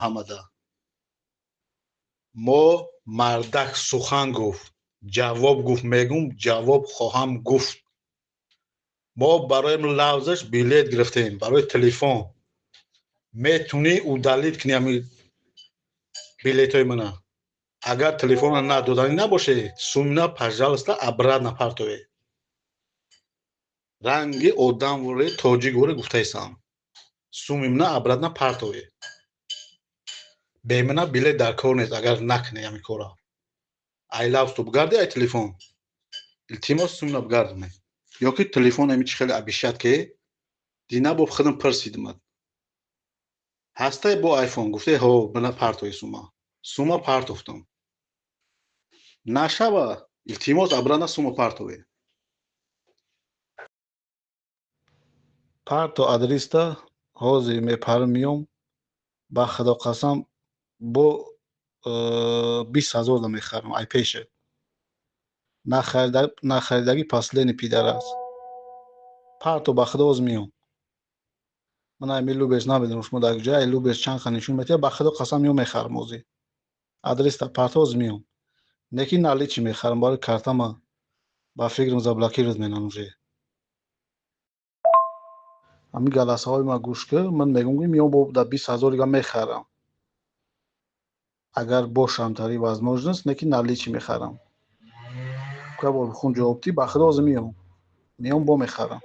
Ҳамада мо мардак сухан гуфт, ҷавоб гуфт, мегум, ҷавоб хоҳам гуфт. Мо барои лавзаш билет гирифтем, барои телефон. Метунӣ удалить кунӣ ҳами билетҳои мана. Агар телефона надоданӣ набоше, сумна, пожалуйста, обратно партове. Ранги одамворе, тоҷикворе гуфтаистам, сумимна обратно партове. Бемана билет дар кор нест. Агар накунӣ ҳами кора, ай лавз ту бигарди, ай телефон, илтимос, сумна бигардоне ё ки телефон. Ами чи хеле обещать ки дина бо худам пурсидимад, ҳастай бо айфон, гуфте: «Ҳо, бина, партои сума». Сума партофтам нашава, илтимос, обратно сума партове. Парто адреста, ҳозир мепарам, миём. Ба Худо қасам, бо 20 000 да мехарам. Ай пеше нахаридагӣ, последний пидарас. Парто, ба Худо, ҳозир миём. Ман ами Люберс намедонам, шумо дар ҷои Люберс чанд ха нишон метиҳад. Ба Худо қасам, миём, мехарам ҳозир. Адреста парто, ҳозир миём. Лекин наличный мехарам, барои картама, ба фикрам, заблокировать менам уже. Ҳамин галасаҳои ма гӯш кар. Ман мегӯм, ки миём, бо дар 20 000 дига мехарам, агар бошам тари возможность, лекин наличный мехарам. Бор бихун, ҷавоб ти. Ба Худо, ҳозир миём, миём, бо мехарам.